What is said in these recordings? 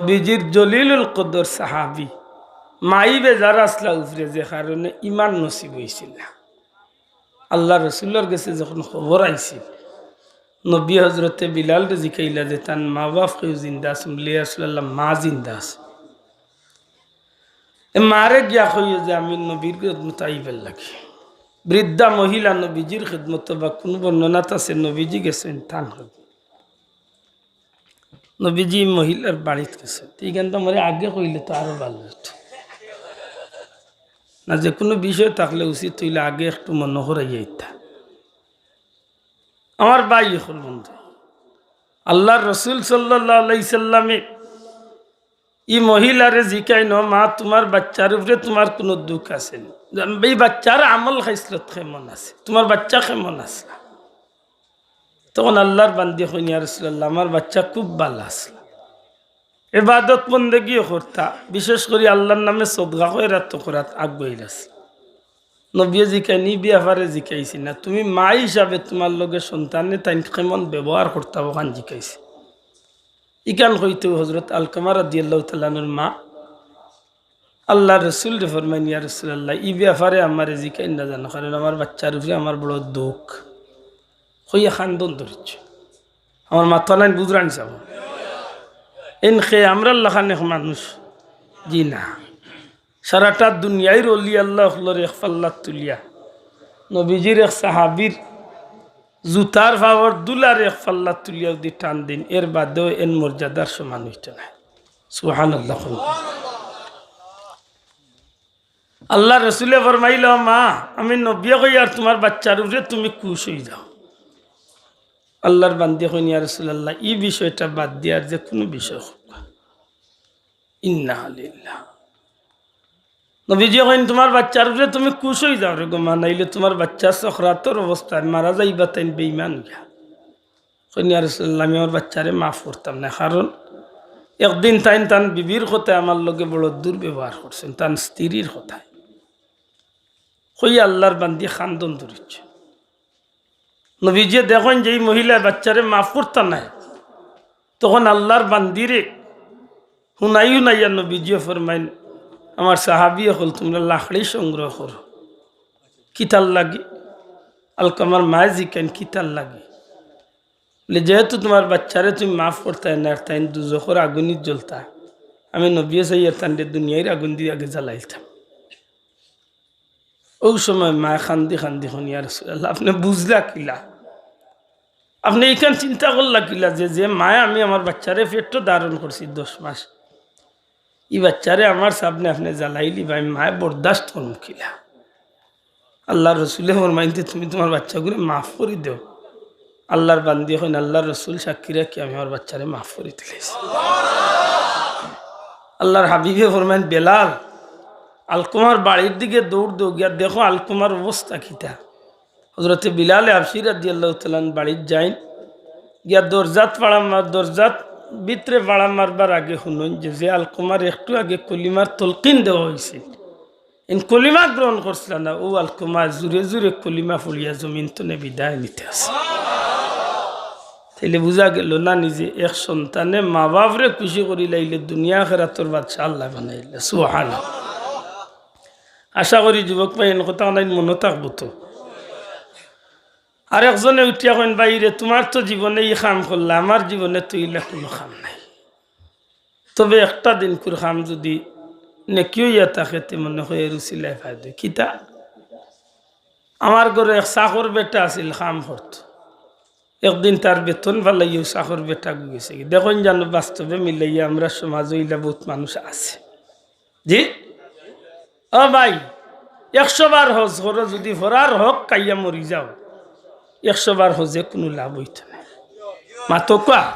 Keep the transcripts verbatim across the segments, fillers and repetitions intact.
নবীজির জলিলুল কদর সাহাবী, মাই বেজার আছলা উপরে, যে কারণে ইমান নসিব অইছিল না। আল্লার রসুলর গেছে যখন খবর আইছিল, নবী হজরতে বিলালরে জিকাইলা যে, "তান মা-বাফ কেউ জিন্দা আছইন?" বলে, "ইয়া রাসুলাল্লাহ, মা জিন্দা আছে।" এ মারে গিয়া কইও যে আমি নবীর খেদমত আইবার লাগি। বৃদ্ধা মহিলা নবীজির খেদমত, বা কুনু বর্ণনাত আছে নবীজি গেছইন তান খেদমত। নবীজি মহিলার বাড়িত গেছইন। তো ইখান তো আমারে আগে কইলে তো আরো ভালা অইতো। না, যে কুনু বিষয় থাকলে উচিত অইলে আগে একটু মনো করাইয়া দিতা। আমার ভাই অকল, বন্ধু, আল্লার রসুল সাল্লাল্লাহু আলাইহি সাল্লামে ই মহিলারে জিকাইন, "ও মা, তুমার বাইচ্চার উপরে তুমার কুনু দুখ আছে নি? ই বাইচ্চার আমল খাইছলত কেমন আছে? তুমার বাইচ্চা কেমন আছলা?" তখন আল্লার বান্দি কইন, "ইয়া রাসুলাল্লাহ, আমার বাইচ্চা খুব ভালা আছলা, এবাদত বন্দেগিও করতা, বিশেষ করি আল্লার নামে সদকা খয়রাত তো করাত আগুয়াইল আছলা।" নবীয়ে জিকাইন, "ই বেয়াপারে জিকাইছি না, তুমি মা হিসাবে তুমার লগে সন্তানে তাইন কেমন ব্যবহার করতা, অখান জিকাইছি।" ইখান কইতেউ হজরত আলকামা রাদিয়াল্লাহু তাআলা আনহুর মা আল্লার রসুলরে ফরমাইন, "ইয়া রাসুলাল্লাহ, ই বেয়াপারে আমারে জিকাইন না জানো, কারণ আমার বাইচ্চার উপরে আমার বড় দুখ।" কইয়া কান্দন ধরিছে। আমার মাতখান বুঝরা নি চাব? এন কে আমরার লাখান এক মানুষ? জি না। সারাটা দুনিয়ার অলি আল্লা অকলরে এক পাল্লাত তুলিয়া, নবীজির এক সাহাবীর জুতার পাওর ধুলারে এক পাল্লাত তুলিয়া যুদি টান দেইন, এর বাদেও এন মর্যাদার সমান অইতো নায়। সুবহানাল্লাহ। আল্লার রসুলে ফরমাইলা, "মা, আমি নবীয়ে কইয়ার তুমার বাইচ্চার উপরে তুমি খুশ অইযাও।" আল্লার বান্দিয়ে কইন, "ইয়া রাসুলাল্লাহ, ই বিষয়টা বাদ দিয়া আর যে কুনু বিষয় কউক্কা।" ইন্না লিল্লাহ। নবীজিয়ে কইন, "তুমার বাইচ্চার উপরে তুমি খুশ অইযাও রে গো মা, নাইলে তুমার বাইচ্চা সকরাতর অবস্থায় মারা যাইবা তাইন বেইমান অইয়া।" কইন, "ইয়া রাসুলাল্লাহ, আমি আমার বাইচ্চারে মাফ করতাম নায়, কারণ একদিন তাইন তান বিবির কথায় আমার লগে বড় দুর্ব্যবহার করছইন, তান স্ত্রীর কথায়।" কইয়া আল্লার বান্দি কান্দন ধরিছে। নবীজিয়ে দেখইন যে ই মহিলায় বাইচ্চারে মাফ করতা নায়, তখন আল্লার বান্দিরে হুনাই হুনাইয়া নবীজিয়ে ফরমাইন, "আমার সাহাবী অকল, তুমরা লাকড়ি সংগ্রহ করো।" কিতার লাগি? আলকামার মায়ে জিকাইন, "কিতার লাগি?" বলে, "যেহেতু তুমার বাইচ্চারে তুমি মাফ করতায় নায়, আর তাইন দুজখর আগুনিত জ্বলতা, আমি নবীয়ে চাইয়ার তানরে দুনিয়ার আগুনদি আগে জ্বালাইলতাম।" অউ সময় মায়ে কান্দি কান্দি কইন, "ইয়া রাসুলাল্লাহ, আপনে বুঝলা কিলা? আপনে ইখান চিন্তা করলা কিলা যে, যে মায়ে আমি আমার বাইচ্চারে পেটো ধারণ করছি দশ মাস, ই বাইচ্চারে আমার সামনে আপনে জ্বালাইলিবা, আমি মায়ে বরদাস্ত করমু কিলা?" আল্লার রসুলে ফরমাইন যে, "তুমি তুমার বাইচ্চাগুরে মাফ করি দেও।" আল্লার বান্দিয়ে কইন, "আল্লার রসুল সাক্ষী রাখি আমি আমার বাইচ্চারে মাফ করি দিলাইছি।" আল্লার হাবিবে ফরমাইন, "বেলাল, আলকমার বাড়ির দিকে দৌড় দেও, গিয়া দেখো আলকমার অবস্থা কিতা।" হজরতে বিলালে হাবশী রাদিয়াল্লাহু তাআলা আনহু বাড়িত যাইন, গিয়া দরজাত ফাড়া মার-, দরজাত ভিতরে ফাড়া মারবার আগে হুনইন যে, যে আলকমারে একটু আগে কলিমার তলকিন দেওয়া অইছিল, এন কলিমা গ্রহণ করছিলা না, অউ আলকমায় জুরে জুরে কলিমা পড়িয়া জমিন তনে বিদায় নিতে আছে। তাইলে বুঝা গেল না নি যে এক সন্তানে মা-বাফরে খুশি করিলাইলে দুনিয়া আখেরাতর বাদশা আল্লায় বানাইলা। সুবহানাল্লাহ। আশা করি যুবক ভাই, এন কথা অনাইন মনো থাকবো তো। আর একজনে উঠিয়া কইন, "ভাইরে, তুমার তো জীবনে ই কাম করলা, আমার জীবনে তো ইলা কুনু কাম নাই।" তবে একটা দিনকুর কাম যুদি নেকি অইয়া থাকে, তে মনে কয় এর উছিলায় ফায়দা। কিতা? আমার ঘরো এক চাকর বেটা আছিল, কাম করতো। একদিন তার বেতন ফালাইয়া অউ চাকর বেটা গু গেছেগি। দেখইন জানো, বাস্তবে মিলাইয়া আমরার সমাজো ইলা বউত মানুষ আছে। জি? ও ভাই, একশো বার হজ করো, যুদি ফরার হক খাইয়া মরি যাও, একশো বার হজে কুনু লাভ অইতো নায়। মাতউক্কা।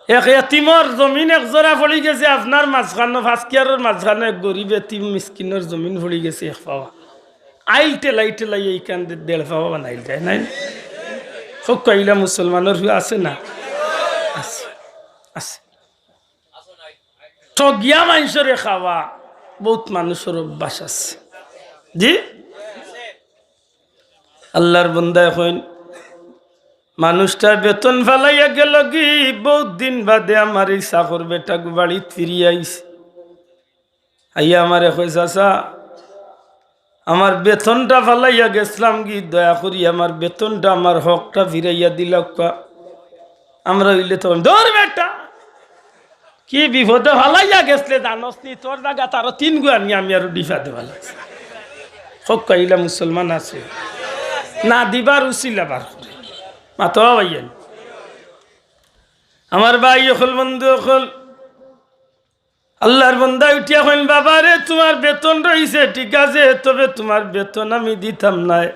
এক এতিমর জমিন এক জরা পড়ি গেছে আপনার মাঝখানো, পাঁচ কিয়ারর মাঝখানো এক গরিব এতিম মিসকিনর জমিন পড়ি গেছে এক পাওয়া। আইল ঠেলাই ঠেলাই ইখান দে-, দেড় পাওয়া বানাইল যায় নাই? হক কইলা মুসলমানর হু আছে না? আছে, আছে। ঠগিয়া মানষরে খাওয়া বউত মানুষর অভ্যাস আছে। জি? আল্লার বন্দায় কইন, মানুষটায় বেতন ফালাইয়া গেলগি, বউত দিন বাদে আমার এই চাকর বেটাগু বাড়িত ফিরিয়া আইছে। আইয়া আমারে কয়, "চাচা, আমার বেতনটা ফালাইয়া গেছলামগি, দয়া করি আমার বেতনটা, আমার হকটা ফিরাইয়া দিলাউক্কা।" আমরা অইলে তখন, "ধুর বেটা, কি বিপদে ফালাইয়া গেছলে জানোস নি? তোর জাগাত আরো তিনগু আনি আমি আরো ডিফা দেওয়া লাগছে।" হক কইলা মুসলমান আছে না, দিবার উছিলা বার করে। মাতো ভাইয়ান, আমার ভাই অকল, বন্ধু অকল, আল্লার বন্দা উঠিয়া কইন, "বাবা রে, তুমার বেতন রইছে, ঠিক আছে, তবে তুমার বেতন আমি দিতাম নায়।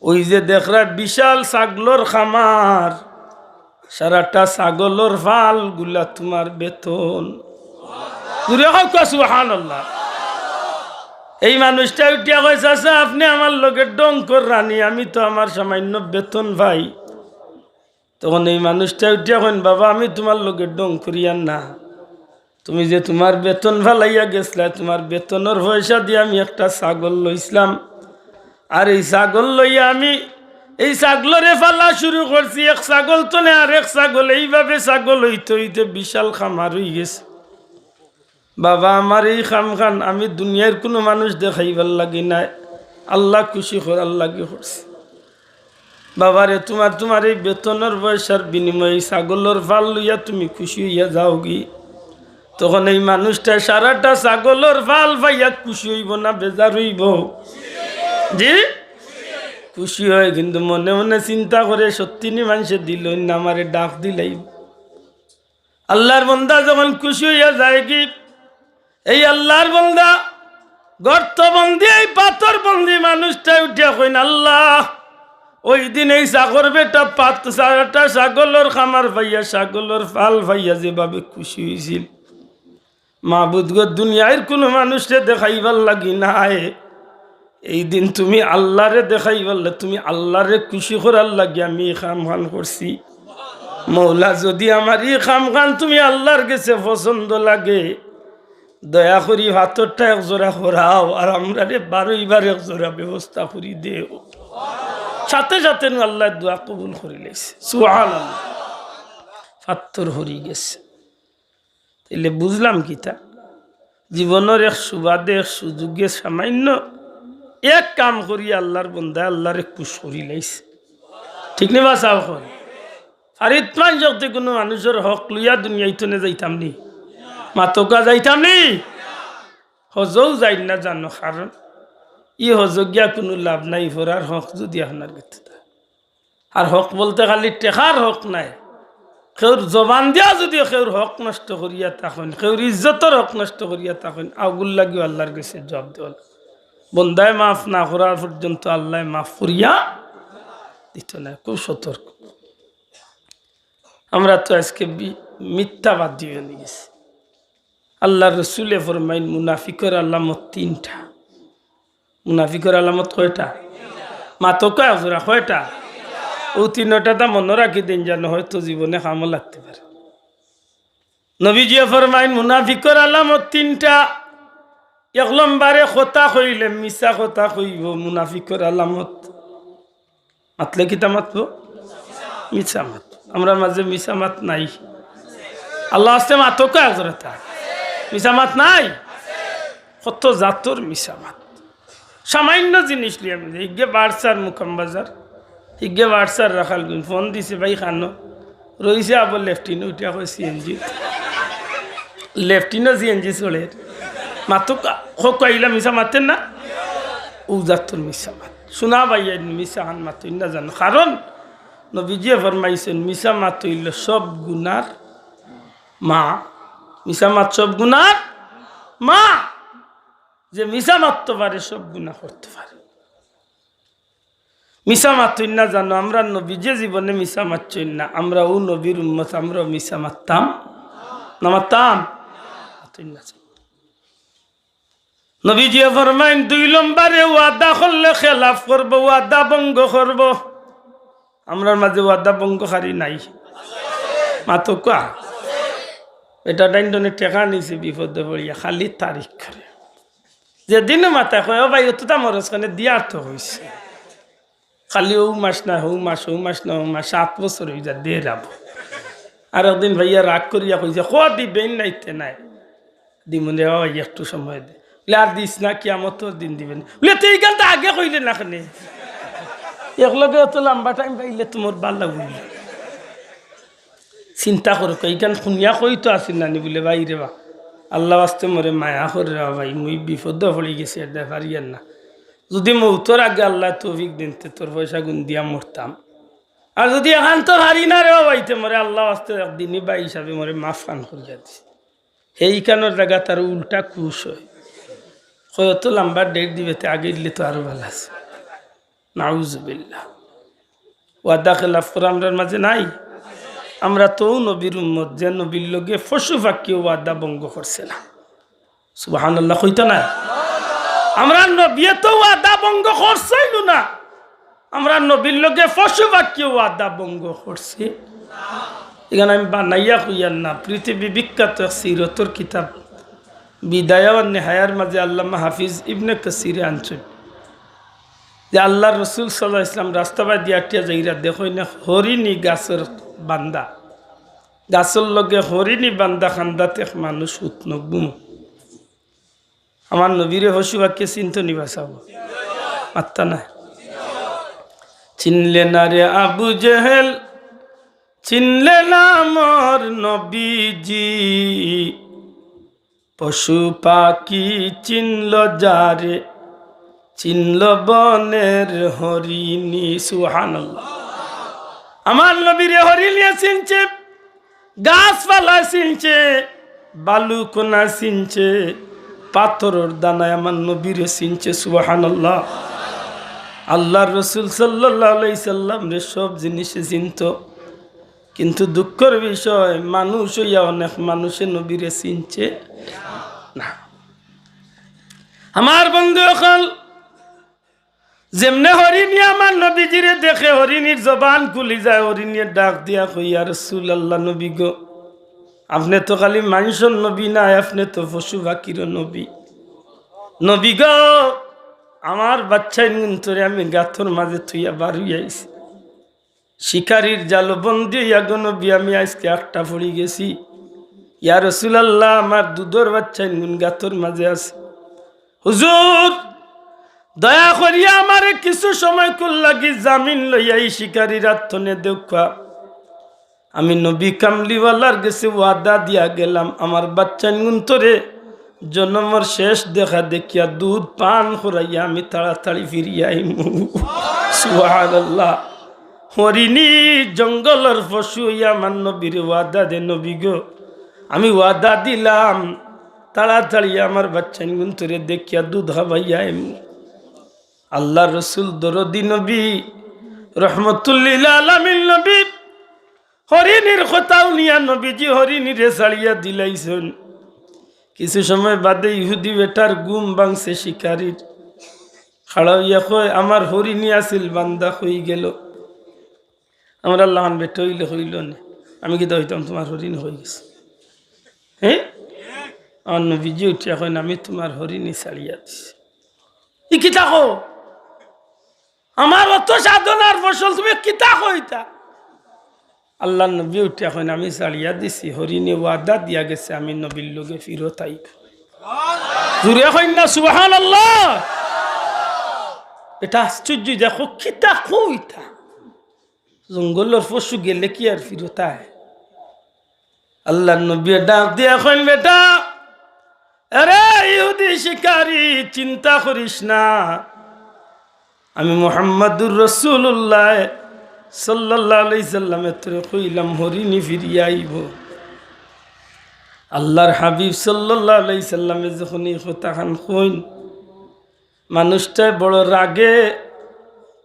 ওই যে দেখরায় বিশাল ছাগলর খামার, সারাটা ছাগলর ফালগুলা তুমার বেতন।" জুরে কউক্কা সুবহানাল্লাহ। এই মানুষটায় উঠিয়া কয়, "চাচা, আপনে আমার লগে ঢং কররা নি, আমি তো আমার সামান্য বেতন পাই।" তখন এই মানুষটায় উঠিয়া কইন, "বাবা, আমি তুমার লগে ঢং করিয়ার না, তুমি যে তুমার বেতন ফালাইয়া গেছলায়, তুমার বেতনর পয়সা দিয়া আমি একটা ছাগল লইছলাম, আর এই ছাগল লইয়া আমি এই ছাগলরে ফালা শুরু করছি, এক ছাগল তনে আরেক ছাগল, এইভাবে ছাগল অইতে অইতে বিশাল খামার অইগেছে। বাবা, আমার এই কামখান আমি দুনিয়ার কুনু মানুষ দেখাইবার লাগি নায়, আল্লা খুশি করার লাগি করছি। বাবা রে, তুমার, তুমার এই বেতনর পয়সার বিনিময়ে এই ছাগলর ফাল লইয়া তুমি খুশি অইয়া যাওগি।" তখন এই মানুষটায় সারাটা ছাগলর ফাল পাইয়া খুশি অইবো না বেজার অইবো? জি, খুশি অয়, কিন্তু মনে মনে চিন্তা করে, "সত্যি নি মানষে দিলইন না, আমারে ডাক দিলাইবো।" আল্লার বন্দা যখন খুশি অইয়া যায়গি, এই আল্লার বন্দা গর্তবন্দি, এই পাথরবন্দি মানুষটায় উঠিয়া কইন, "আল্লা, ওই দিন এই ছাগল বেটা পাত-, সারাটা ছাগলর খামার পাইয়া, ছাগলর ফাল পাইয়া যেভাবে খুশি অইছিল, মাবুদ গো, দুনিয়ার কুনু মানুষরে দেখাইবার লাগি নায়, এই দিন তুমি আল্লারে দেখাইবার লাগি, তুমি আল্লারে খুশি করার লাগি আমি এই কামখান করছি। মৌলা, যদি আমার এই কামখান তুমি আল্লার গেছে পছন্দ লাগে, দয়া করি পাথরটা এক জোড়া করাও, আর আমরারে বারইবার এক জোড়া ব্যবস্থা করি দেও।" সাথে সাথে নু আল্লায় দোয়া কবুল করিলাইছে। সুবহানাল্লাহ। পাথর হরি গেছে। তাইলে বুঝলাম কিতা? জীবনর এক সুবাদে, এক সুযোগে সামান্য এক কাম করি আল্লার বন্দায় আল্লারে খুশ করিলাইছে। ঠিক নি বা? চাও কইন, ফারিত মানষর তে কুনু মানুষর হক লইয়া দুনিয়াইত থনে যাইতাম নি? মাতউক্কা, যাইতাম নি? হজও যাইন না জানো, কারণ ই হজো গিয়া কুনু লাভ নাই, ফরার হক যদি আপনার গেছে থাকে। আর হক বলতে খালি টেকার হক নায়, কেউর জবান দিয়া যদি কেউর হক নষ্ট করিয়া থাকইন, কেউর ইজ্জতর হক নষ্ট করিয়া থাকইন, অগুর লাগিও আল্লার গেছে জবাব দেওয়া লাগবো। বন্দায় মাফ না করার পর্যন্ত আল্লায় মাফ করিয়া দিত নায়। খুব সতর্ক। আমরা তো আজকে বি-, মিথ্যাবাদী অইয়া গেছি। আল্লার রসুলে ফরমাইন, মুনাফিকর আলামত তিনটা। মুনাফিকর আলামত কয়টা? মাতউক্কা এক জোড়া, কয়টা? অউ তিনটা তা মনো রাখি দেইন, যেন হয়তো জীবনে কামো লাগতে পারে। নবীজিয়ে ফরমাইন, মুনাফিকর আলামত তিনটা। এক নম্বরে কথা কইলে মিছা কথা কইবো, মুনাফিকর আলামত। মাতলে কিতা মাতবো? মিছা মাত। আমরার মাঝে মিছা মাত নাই। আল্লার ওয়াস্তে মাতউক্কা এক জোড়া তা। মিছা মাত নাই? কত জাতর মিছা মাত। সামান্য জিনিস লইয়া মিছা। হিগে বার্সার মুকাম বাজার, হিগে বার্সার রাখালগুন ফোন দিছে, "ভাই খানো।" রইছে আবার লেফটিনো উঠিয়া কয় সিএনজি। লেফটিনো সিএনজি চলের। মাতউক্কা, কউক্কা ইলা মিছা মাতইন না? অউ জাতর মিছা মাত। শুনা ভাইয়াইন, মিছা খান মাতইন না জানো। কারণ নবীজিয়ে ফরমাইছইন, মিছা মাত অইলো সব গুনার মা। মিছা মাত সব গুনার মা। যে মিছা মাততো পারে, সব গুনা করতো পারে। মিছা মাতইন না জানো, আমরার নবীজিয়ে জীবনে মিছা মাতছইন না। আমরা অউ নবীর উম্মত, আমরাও মিছা মাততাম না, মাততাম? মাতইন না জানো। নবীজিয়ে ফরমাইন, দুই নম্বরে ওয়াদা করলে খেলাফ করবো, ওয়াদা ভঙ্গ করবো। আমরার মাঝে ওয়াদা ভঙ্গকারী নাই? মাতউক্কা। বেটা ডাইন ডনে টেকা নিছে বিপদে পড়িয়া, খালি তারিখ করে। যেদিনও মাতায় কয়, "ও ভাই, অততা মরজ কেনে দিয়ার তো অইছে।" খালি অউ মাস না, হউ মাস, হউ মাস না, হউ মাস, সাত বছর অই যায়, দে রে বা। আর একদিন ভাইয়া রাগ করিয়া কইছে, "কো দিবে নাইতে নাই।" দিমু রে বাবা, একটু সময় দে। বলে, "আর দিস না, কিয়ামতর দিন দিবে নি।" বলে, "তুই ইখান তো আগে কইলে না কেনে? একলগে অত লম্বা টাইম পাইলে তুমার ভালা অইল।" চিন্তা করো, ইখান হুনিয়া কইতো আছিল নানি, বলে, "ভাই রে বা, আল্লাহ ওয়াস্তে মোরে মায়া কর রে বা ভাই, মুই বিপদো পড়ি গেছি, এর দায় পারিয়ার না। যুদি মউতর আগে আল্লায় তৌফিক দেইন তে তোর পয়সাগুন দিয়া মরতাম। আর যুদি এখান তো পারি না রে বা ভাই, তে মোরে আল্লাহ ওয়াস্তে একদিনই ভাই হিসাবে মোরে মাফ খান করিয়া দিস।" হেইখানোর জাগাত তার উল্টা খুশ অয়। কয়, "অত লম্বা ডেট দিবে, তে আগে দিলে তো আরো ভালা আছিল।" নাউজুবিল্লাহ। ওয়াদা খেলাফ করা আমরার মাঝে নাই। আমরা তো নবীর উম্মত, যে নবীর লগে পশু পাখিও ওয়াদা ভঙ্গ করছে না। সুবহানাল্লাহ কইতা না? আমরার নবীয়ে তো ওয়াদা ভঙ্গ করছইন না। আমরার নবীর লগে পশু পাখিও ওয়াদা ভঙ্গ করছে। ইখান আমি বানাইয়া কইয়ার না, পৃথিবী বিখ্যাত এক সিরতর কিতাব বিদায়া ওয়ান নিহায়ার মাঝে আল্লামা হাফিজ ইবনে কাসিরে আনছইন যে আল্লার রসুল সাল্লাল্লাহু আলাইহি ওয়াসাল্লাম রাস্তা বায় দিয়া আটিয়া যাইরা, দেখইন এক হরিণী গাছর বান্দা, গাছর লগে হরিণী বান্দা, কান্দাত এক মানুষ হুতনো ঘুমো। আমার নবীরে পশু পাখিয়ে চিনতো নি বা চাও? মাত্তা না। চিনলে না রে আবু জেহেল, চিনলে না মোর নবীজি, পশু পাখি চিনল যারে, চিনল বনের হরিণী। সুবহানাল্লাহ। আমার নবীরে হরিণীয়ে চিনছে, গাছপালায় চিনছে, বালু কণায় চিনছে, পাথরর দানায় আমার নবীরে চিনছে। সুবহানাল্লাহ। আল্লার রসুল সাল্লাল্লাহু আলাইহি সাল্লামরে সব জিনিসে চিনতো, কিন্তু দুঃখর বিষয়, মানুষ অইয়া অনেক মানুষে নবীরে চিনছে না। আমার বন্ধু অকল, যেমনে হরিণী আমার নবীজিরে দেখে, হরিণীর জবান খুলি যায়, হরিণীয়ে ডাক দিয়া কয়, "ইয়া রাসূলুল্লাহ, নবী গো, আপনে তো খালি মানষর নবী নায়, আপনে তো পশু পাখিরও নবী। নবী গো, আমার বাচ্চাইনগুন্তরে আমি গাতর মাঝে থইয়া বার অইয়া আইছি। শিকারির জালো বন্দী অইয়া গো নবী, আমি আইজকে আটকা পড়ি গেছি। ইয়া রাসূলুল্লাহ, আমার দুধর বাচ্চাইনগুন গাতর মাঝে আছে। হুজুর, দয়া করিয়া আমারে কিছু সময়কুর লাগি জামিন লইয়া ই শিকারির আত থনে দেউক্কা।" আমি নবী কামলিওয়ালার গেছে ওয়াদা দিয়া গেলাম, আমার বাচ্চাইনগুন্তরে জনমর শেষ দেখা দেখিয়া দুধ পান করাইয়া আমি তাড়াতাড়ি ফিরিয়া আইমু। সুবহানাল্লাহ। হরিণী জঙ্গলর পশু অইয়া আমার নবীরে ওয়াদা দে, "নবী গো, আমি ওয়াদা দিলাম, তাড়াতাড়ি আমার বাচ্চাইনগুন্তরে দেখিয়া দুধ খাবাইয়া আইমু।" আল্লার রসুল দরদি নবী, রহমতুল্লিল আলামিন নবী, হরিণীর কথা হুনিয়া নবীজি হরিণীরে ছাড়িয়া দিলাইছইন। কিছু সময় বাদে ইহুদি বেটার ঘুম ভাঙছে শিকারির। খাড়া অইয়া কয়, "আমার হরিণী আছিল বান্দা, কই গেল?" আমরার লাখান বেটা অইলে কইলো নে, "আমি কিতা কইতাম, তুমার হরিণী কই গেছে?" হে? আমার নবীজি উঠিয়া কইন, "আমি তুমার হরিণী ছাড়িয়া দিছি।" ই কিতা কও? আমার অত সাধনার ফসল, তুমি কিতা কইতা? আল্লার নবী উঠিয়া কইন, "আমি ছাড়িয়া দিছি, হরিণে ওয়াদা দিয়া গেছে, আমি নবীর লগে ফিরত আইব।" জুরে কইন না, সুবহানাল্লাহ। এটা আশ্চর্য, দেখো কিতা কইতা। জঙ্গলর পশু গেলে কি আর ফিরত আয়? আল্লার নবী ডাক দিয়া কইন, "বেটা, আরে ইহুদি শিকারি, চিন্তা করিস না। আমি মুহাম্মাদুর রাসূলুল্লাহ সাল্লাল্লাহু আলাইহি সাল্লামে তোরে কইলাম, হরিণী ফিরিয়া আইব।" আল্লার হাবিব সাল্লাল্লাহু আলাইহি সাল্লামে যখন ই কথাখান কইন, মানুষটায় বড় রাগে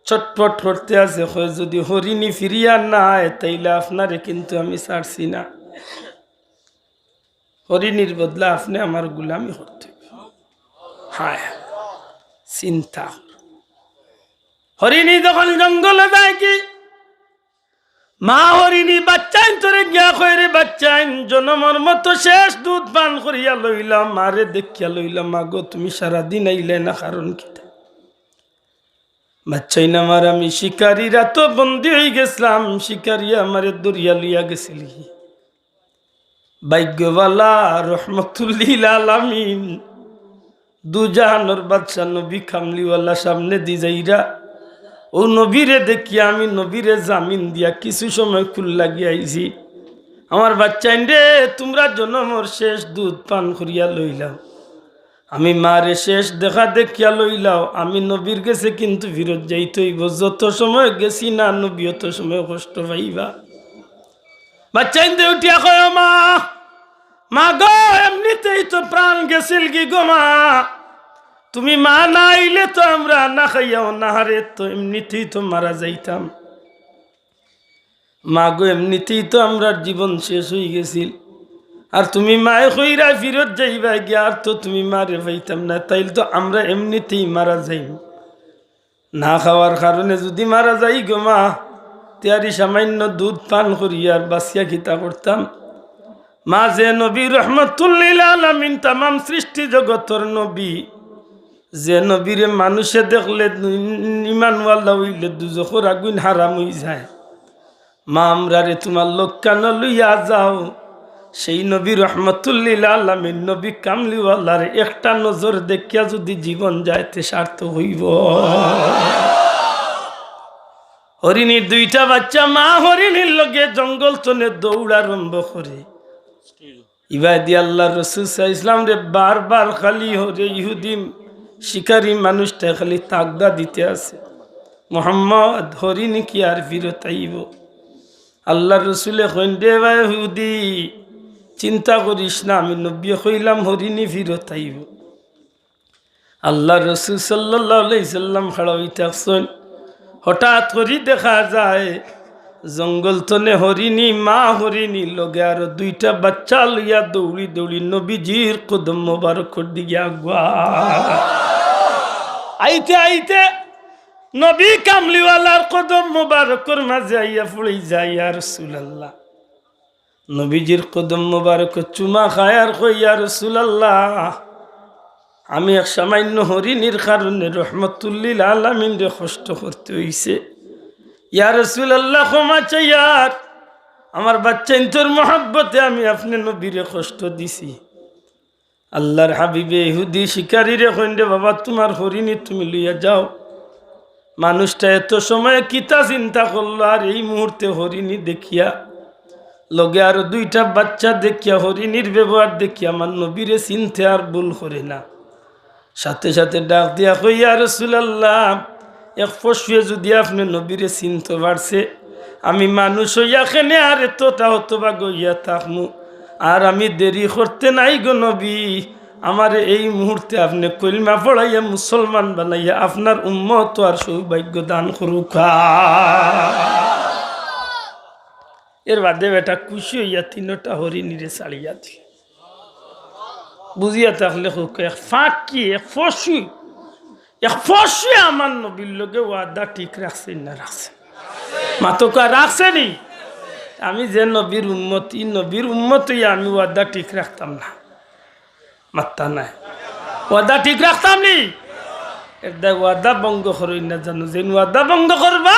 ছটফট করতে আছে, কয়, "যদি হরিণী ফিরিয়া না আয়, তাইলে আপনারে কিন্তু আমি ছাড়ছি না। হরিণীর বদলা আপনে আমার গুলামি করতে অইব।" হায়, চিন্তা। হরিণী যখন জঙ্গলে যায় কি, মা হরিণী বাচ্চাইন্তরে গিয়া কয়, "রে বাচ্চাইন, জনমর মতো শেষ দুধ পান করিয়া লইলাম, মারে দেখিয়া লইলাম, মা গো, তুমি সারাদিন আইলে না, কারণ কিতা?" বাচ্চাইন আমার, আমি শিকারির আতো বন্দী অইগেছলাম, শিকারিয়ে আমারে ধরিয়া লইয়া গেছিলগি। ভাগ্যবালা রহমতুল্লিল আলামিন, দুজাহানর বাদশা নবী কামলিওয়ালা সামনেদি যাইরা। অউ নবীরে দেখিয়া আমি নবীরে জামিন দিয়া কিছু সময় কুল লাগিয়া আইছি। আমার বাচ্চাইন রে, তুমরা জনমর শেষ দুধ পান করিয়া লইলাও। আমি মারে শেষ দেখা দেখিয়া লইলাও, আমি নবীর গেছে কিন্তু ফিরত যাইতে অইবো। যত সময় গেছি না নবী, অত সময় কষ্ট পাইবা। বাচ্চাইন্তে উঠিয়া কয়, "ও মা, মা গো, এমনিতেই তো প্রাণ গেছিলগি গো মা, তুমি মা না আইলে তো আমরা না খাইয়াও না হারে তো এমনিতেই তো মারা যাইতাম।" মা গো, এমনিতেই তো আমরার জীবন শেষ অইগেছিল, আর তুমি মায়ে কইরা ফিরত যাইবায় গিয়া, আর তো তুমি মারে পাইতাম না, তাইলে তো আমরা এমনিতেই মারা যাইমু। না খাওয়ার কারণে যুদি মারা যাই গো মা, তে আর ই সামান্য দুধ পান করি আর বাঁচিয়া কিতা করতাম? মা যে নবী রহমতুল্লিল আলামিন, তামাম সৃষ্টি জগতর নবী, যে নবীরে মানুষে দেখলে ইমানওয়ালা অইলে দুজখর আগুইন হারাম অইযায়, মা, আমরারে তুমার লগে লইয়া যাও। সেই নবী রহমতুল্লিল আলামিন, নবী কামলিওয়ালার একটা নজর দেখিয়া যুদি জীবন যায়, তে সার্থক অইবো। হরিণীর দুইটা বাচ্চা, মা হরিণীর লগে জঙ্গল তনে দৌড় আরম্ভ করে। ইবাদি আল্লার রসুল সাল্লাল্লাহু আলাইহি ওয়াসাল্লামরে বারবার খালি হরে ইহুদি শিকারী মানুষটায় খালি তাগদা দিতে আছে, "মোহাম্মদ, হরিণী কি আর ফিরত আইবো?" আল্লার রসুলে কইন, "রে বা ইহুদি, চিন্তা করিস না, আমি নবীয়ে কইলাম হরিণী ফিরত আইবো।" আল্লার রসুল সাল্লাল্লাহু আলাইহি ওয়াসাল্লাম খাড়া অই থাকছইন। হঠাৎ করি দেখা যায় জঙ্গল তনে হরিণী, মা হরিণী, লগে আরো দুইটা বাচ্চা লইয়া দৌড়ি দৌড়ি নবীজির কদম মোবারকর দিকে আগুয়া। আইতে আইতে নবী কামলিওয়ালার কদম মোবারকর মাঝে আইয়া পড়ি যায়, "ইয়া রাসূলুল্লাহ।" নবীজির কদম মোবারকো চুমা খায় আর কয়, "ইয়া রাসূলুল্লাহ, আমি এক সামান্য হরিণীর কারণে রহমতুল্লিল আলামিনরে কষ্ট করতে অইছে। ইয়া রাসূলুল্লাহ, ক্ষমা চাইয়ার, আমার বাচ্চাইন্তর মহব্বতে আমি আপনে নবীরে কষ্ট দিছি।" আল্লার হাবিবে ইহুদি শিকারীরে কইন, "রে বাবা, তুমার হরিণী তুমি লইয়া যাও।" মানুষটা এত সময় কিতা চিন্তা করলো, আর এই মুহূর্তে হরিণী দেখিয়া, লগে আরো দুইটা বাচ্চা দেখিয়া, হরিণীর ব্যবহার দেখিয়া আমার নবীরে চিনতে আর ভুল করে না। সাথে সাথে ডাক দিয়া কয়, "ইয়া রাসূলুল্লাহ, এক পশুয়ে যুদি আপনে নবীরে চিনতে পারছে, আমি মানুষ অইয়া কেনে আর এতটা হতভাগা অইয়া থাকমু? আর আমি দেরি করতে নাই গো নবী, আমারে এই মুহূর্তে আপনে কলমা পড়াইয়া মুসলমান বানাইয়া আপনার উম্মত আর সৌভাগ্য দান করুক্কা।" এর বাদে বেটা খুশি অইয়া তিনোটা হরিণীরে ছাড়িয়া দিল। বুঝিয়া থাকলে কউক্কা, এক ফাঁকি, এক পশু, এক পশুয়ে আমার নবীর লগে ওয়াদা ঠিক রাখছে না রাখছে? মাতউক্কা, রাখছে নি? আমি যে নবীর উম্মত, ই নবীর উম্মত অইয়া আমি ওয়াদা ঠিক রাখতাম না? মাত্তা নাই। ওয়াদা ঠিক রাখতাম নি? এর দায় ওয়াদা ভঙ্গ করইন না জানো, যেইন ওয়াদা ভঙ্গ করবা,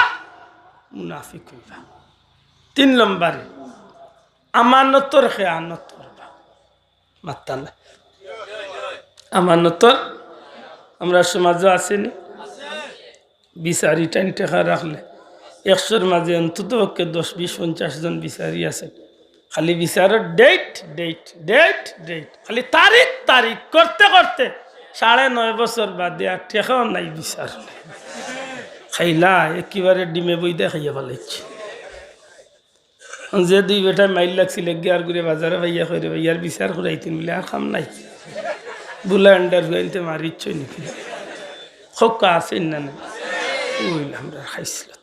মুনাফিক অইবা। তিন নম্বরে, আমানতর খেয়ানত করবা। মাত্তা নাই। আমানতর, আমরার সমাজো আছে নি? বিচারি টাইন টেকা রাখলে একশোর মাঝে অন্তত পক্ষে দশ, বিশ, পঞ্চাশ জন বিচারি আছে। খালি বিচারর date, date, date, date, খালি তারিখ, তারিখ করতে করতে সাড়ে নয় বছর বাদে আর টেকাও নাই, বিচার নাই। খাইলা একেবারে ডিমে বইদা খাইয়া ফালাইছে। যে দুই বেটায় মাইর লাগছিল, এগিয়ে আর ঘুরে বাজারে পাইয়া কয়, "রে ভাই, ইয়ার বিচার করাইতেন বলে আর কাম নাই।" বুলা আন্ডার হুয়াইনতে মারিচ্ছই নাকি? খোকা আছে না নাই? ওই আমরার খাইছিল।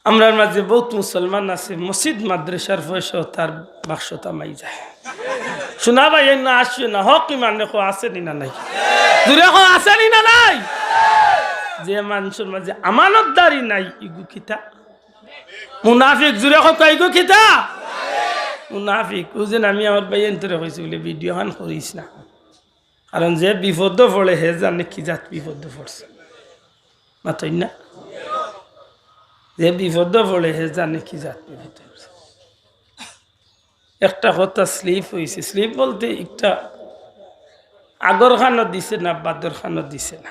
আমরার মাঝে বহুত মুসলমান আছে, মসজিদ মাদ্রাসার পয়সা তার বাক্সো তামাই যায়। শোনা ভাই, এই না আসিও না, হক ইমানে কো আছে নি না নাই? জুরে কো আছে নি না নাই? যে মানুষর মাঝে আমানতদারি নাই, ইগু কিতা? মুনাফিক। জুরে কো, ইগু কিতা? মুনাফিক। ও যে আমি আমার ভাই এন্তরে কইছি বলে, "ভিডিও খান করিস না।" কারণ যে বিপদ পড়ে, হে জানে কি জাত বিপদ পড়ছে। মাতইন না? যে বিপদো পড়ে, হে জানে কি জাত বিপদ অইছে। একটা কথা, স্লিপ অইছে। স্লিপ বলতে একটা আগর খানো দিছে না, বাদর খানো দিছে না।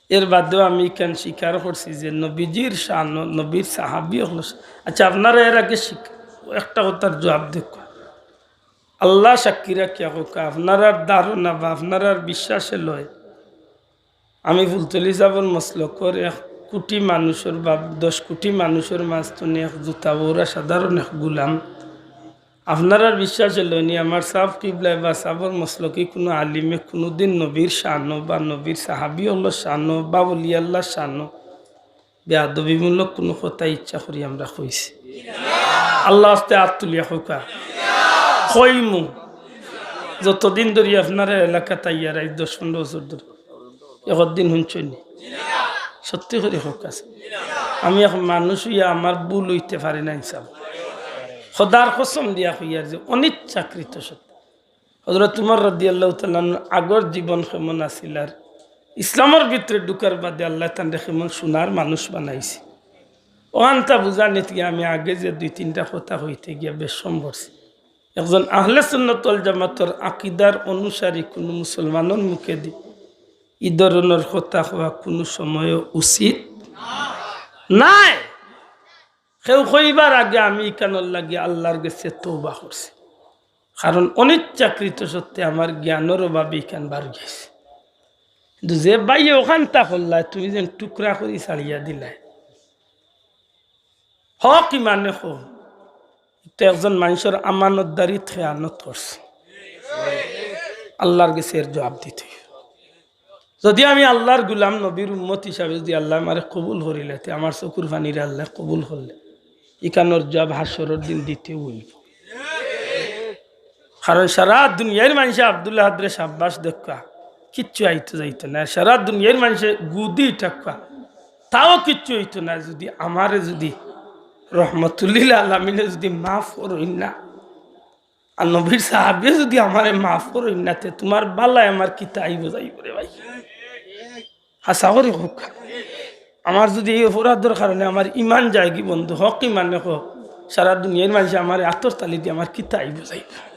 এর বাদেও আমি ইখান স্বীকার করছি যে নবীজির শানো, নবীর সাহাবী অকলর শা-, আচ্ছা, আপনারা এর আগে স্বীক-, একটা কথার জুয়াব দেউক্কা। আল্লাহ সাক্ষী রাখিয়া কউক্কা, আপনারার ধারণা বা আপনারার বিশ্বাসে লয়, আমি ফুলতলি সাবর মসলকর এক কুটি মানুষর বা দশ কুটি মানুষর মাঝ থনে এক জুতা বওরা সাধারণ এক গুলাম। আপনারার বিশ্বাসে লয়নি, আমার সাব কিবলায় বা সাবর মসলকি কুনু আলিমে কুনুদিন নবীর শানো বা নবীর সাহাবী অকলর শানো বা ওলি আল্লাহর শানো বেয়াদবিমূলক কুনু কথা ইচ্ছা করি আমরা কইছি? আল্লার ওয়াস্তে আত তুলিয়া কউক্কা। কইমু। যতদিন ধরি আপনারা এলাকাত আইয়ার, আইজ দশ পনরো বছর ধরি, একদিন হুনছইন নি? সত্যি করি কউক্কা। আমি এক মানুষ অইয়া আমার ভুল অইতে পারে না, ইনসাফ। খোদার কসম দিয়া কইয়ার যে অনিচ্ছাকৃত সত্য। হযরত উমর রাদিয়াল্লাহু তাআলা আনহুর আগর জীবন কেমন আছিল আর ইসলামর ভিতরে ঢুকার বাদে আল্লায় তানরে কেমন সোনার মানুষ বানাইছে। অখানতা বুঝানিত গিয়া আমি আগে যে দুই তিনটা কথা কইতে গিয়া বেশকম করছি। একজন আহলে সুন্নাত ওয়াল জামাতর আকিদার অনুসারী কুনু মুসলমানর মুখেদি ই ধরনর কথা কওয়া কুনু সময়ও উচিত নায়। কেউ কইবার আগে আমি ইখানর লাগি আল্লার গেছে তওবা করছি, কারণ অনিচ্ছাকৃত সত্ত্বে আমার জ্ঞানর অভাবে ইখান বার গেছে। কিন্তু যে ভাইয়ে অখানতা করলায়, তুমি যেন টুকরা করি ছাড়িয়া দিলায়, হক ইমানে কও, ইটা একজন মানষর আমানতদারিত খেয়ানত করছে। আল্লার গেছে এর জুয়াব দিতে অইবো। যদি আমি আল্লার গুলাম, নবীর উম্মত হিসাবে যদি আল্লায় আমারে কবুল করিলে, তে আমার চকুর পানিরে আল্লায় কবুল করলে, ইখানর জুয়াব হাশরর দিন দিতে অইবো। কারণ সারা দুনিয়ার মানষে আব্দুল আহাদরে সাব্বাস দেউক্কা, কিচ্ছু আইতো যাইতো না। সারা দুনিয়ার মানষে গুদি ঠাক্কা, তাও কিচ্ছু অইতো না। যদি আমারে যদি রহমতুল্লিল আলামিনে যদি মাফ করইন না, আর নবীর সাহাবিয়ে যদি আমারে মাফ করইন না, তে তুমার বালায় আমার কিতা আইবো যাইবো রে ভাই? হাছা করি কউক্কা। আমার যদি এই অপরাধর কারণে আমার ইমান যায়গি বন্ধু, হক ইমানে কও, সারা দুনিয়ার মানষে আমারে আতর তালি দি আমার কিতা আইবো যাইবো?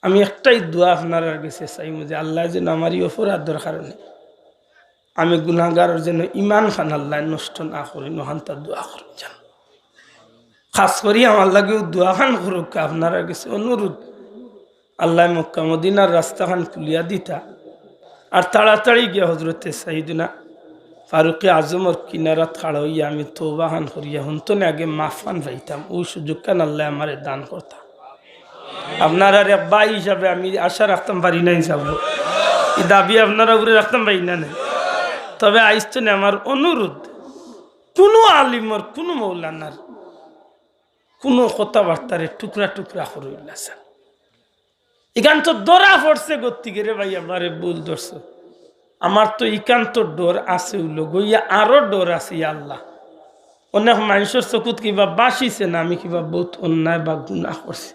আমি একটাই দোয়া আপনারার গেছে চাইমু যে আল্লায় যেন আমার এই অপরাধর কারণে আমি গুনাগারর যেন ইমান খান আল্লায় নষ্ট না করইন, অখানতা দোয়া করইন যেন। খাছ করি আমার লাগিও দোয়া খান করউক্কা, আপনারার গেছে অনুরোধ। আল্লায় মক্কা মদিনার রাস্তা খান খুলিয়া দিতা, আর তাড়াতাড়ি গিয়া হজরতে সাইয়েদনা ফারুকে আজমর কিনারাত খাড়া অইয়া আমি তওবা খান করিয়া হুনতনে আগে মাফ খান পাইতাম, অউ সুযোগ খান আল্লায় আমারে দান করতা। আপনারার এক ভাই হিসাবে আমি আশা রাখতাম পারি না, ইনশাআল্লাহ। ই দাবি আপনারার উপরে রাখতাম পারি না, না। তবে আইজ থনে আমার অনুরোধ, কুনু আলিমর, কুনু মৌলানার কুনু কথাবার্তারে টুকরা টুকরা করইন না, স্যার। ইখান তো ধরা পড়ছে গতিকে রে ভাই, আমারে ভুল ধরছো। আমার তো ইখান তো ডর আছে, অউ লগইয়া আরো ডর আছে, ইয়া আল্লাহ। অনেক মানষর চকুত কিবা বাসিছে না, আমি কিবা বউত অন্যায় বা গুনা করছি।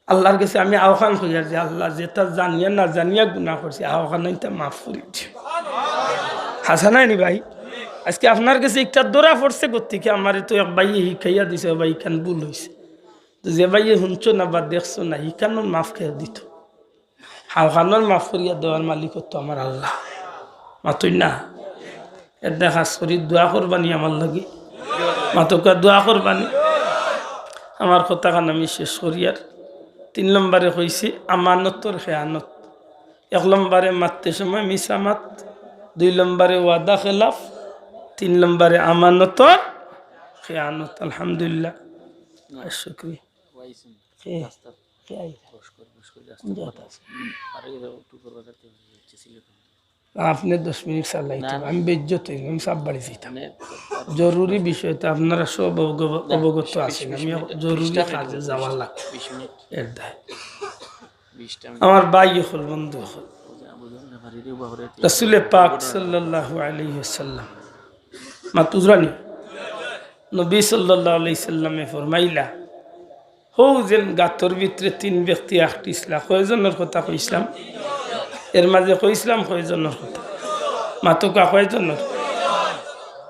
আল্লার গেছে আমি আহ্বান করিয়ার যে, আল্লাহ, যেটা জানিয়া না জানিয়া গুনা করছি, আহ্বান ইটা মাফ করি দিও। হাছা নায় নি ভাই? আইজকে আপনার গেছে একটা ধরা পড়ছে গতিকে আমারে তো এক ভাইয়ে হিকাইয়া দিছে, "ভাই, ইখান ভুল অইছে।" তো যে ভাইয়ে হুনছো না বা দেখছো না, হিখানর মাফ কে দিত? হাওখানর মাফ করিয়া দেওয়ার মালিক তো আমার আল্লাহ। মাতইন না? এর দেখা খাছ করি দোয়া করবানি আমার লাগি। মাতউক্কা, দোয়া করবানি। আমার কথাখান আমি শেষ করিয়ার। তিন নম্বরে কইছি আমানতর খেয়ানত। এক নম্বরে মাততে সময় মিছা মাত, দুই নম্বরে ওয়াদা খেলাফ, তিন নম্বরে আমানতর খেয়ানত। আলহামদুলিল্লাহ। আর শুকরিয়া। কে? কে আইছে? যা। আপনে দশ মিনিট চালাইতে হবে। আমি বেইজ্জত অইমু, আমি সাব বাড়ি যাইতাম। জরুরি বিষয় তো আপনারা সব অবগ-, অবগত আছেন। আমি জরুরি কাজে যাওয়া লাগবে। এর দায়। আমার ভাই অকল, বন্ধু অকল, রাসূলে পাক সাল্লাল্লাহু আলাইহি ওয়াসাল্লাম, মাতুজরানি, নবী সাল্লাল্লাহু আলাইহি সাল্লামে ফরমাইলা, হউ যেন গাতর ভিতরে তিন ব্যক্তি আটকিছলা, কয়জনর কথা কইছলাম? এর মাঝে কইছলাম কয়জনর কথা? মাতউক্কা, কয়জনর?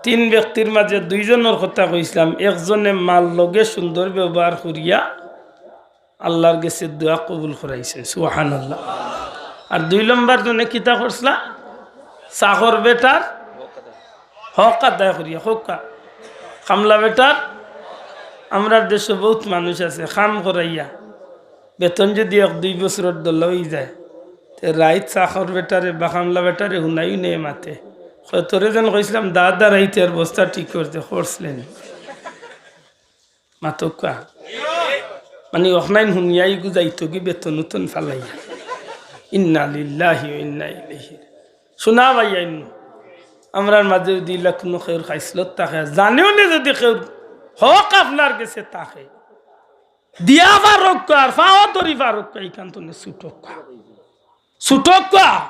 তিন ব্যক্তির মাঝে দুইজনর কথা কইছলাম। একজনে মার লগে সুন্দর ব্যবহার করিয়া আল্লার গেছে দোয়া কবুল করাইছে, সুবহানাল্লাহ। আর দুই নম্বর জনে কিতা করছলা? চাকর বেটার হক আদায় করিয়া। কউক্কা, কামলা বেটার, আমরার দেশো বউত মানুষ আছে, কাম করাইয়া বেতন যুদি এক দুই বছরর দলা অইযায়, তে রাইত চাকর বেটারে বা কামলা বেটারে হুনাই হুনাই মাতে, কয়, "তোরে যেন কইছলাম দাদা রাইতে আর বস্তা ঠিক করতে, করছলে নি?" মাতউক্কা। মানি, অখনাইন হুনিয়াই গুজাইতোগি বেতন উতন ফালাইয়া। ইন্না লিল্লাহি ওয়া ইন্না ইলাইহি। শুনা ভাইয়াইন, আমরার মাঝে যুদি ইলা কুনু কেউর খাইছলত থাকে, জানিও নে যুদি কেউর হক আপনার গেছে থাকে, দিয়া ফারউক্কা আর ফাও ধরি ফারউক্কা, ইখান তনে ছুটউক্কা। ছুটউক্কা।